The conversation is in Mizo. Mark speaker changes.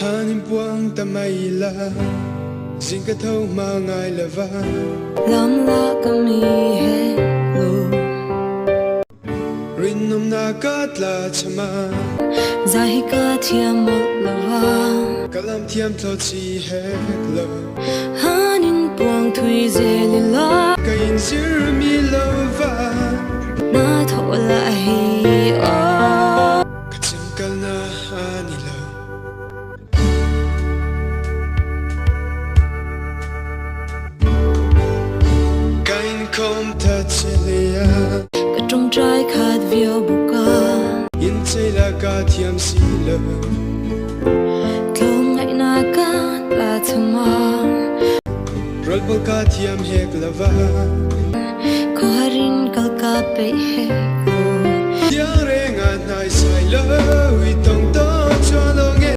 Speaker 1: Han in puang ta mai la Zing ka tho hma ngai lova.
Speaker 2: Lam la ka mi hek lo.
Speaker 1: Rinawmna ka tla chham a.
Speaker 2: Zai hi ka thiam mawlh lova.
Speaker 1: Ka lam thiam thlawt si hek lo.
Speaker 2: Han in puang thui zel ila.
Speaker 1: Ka inzir mi lova.
Speaker 2: Na thawh lah hi aw.
Speaker 1: Ka chemkalna a ni lo. Ka inkhawm ta che hle a.
Speaker 2: Ka tawngtai khat viau bawk a.
Speaker 1: Inchei la ka thiam si lo.
Speaker 2: Tlawmngaihna ka tla chham a.
Speaker 1: Rawlbawl ka thiam hek lo va.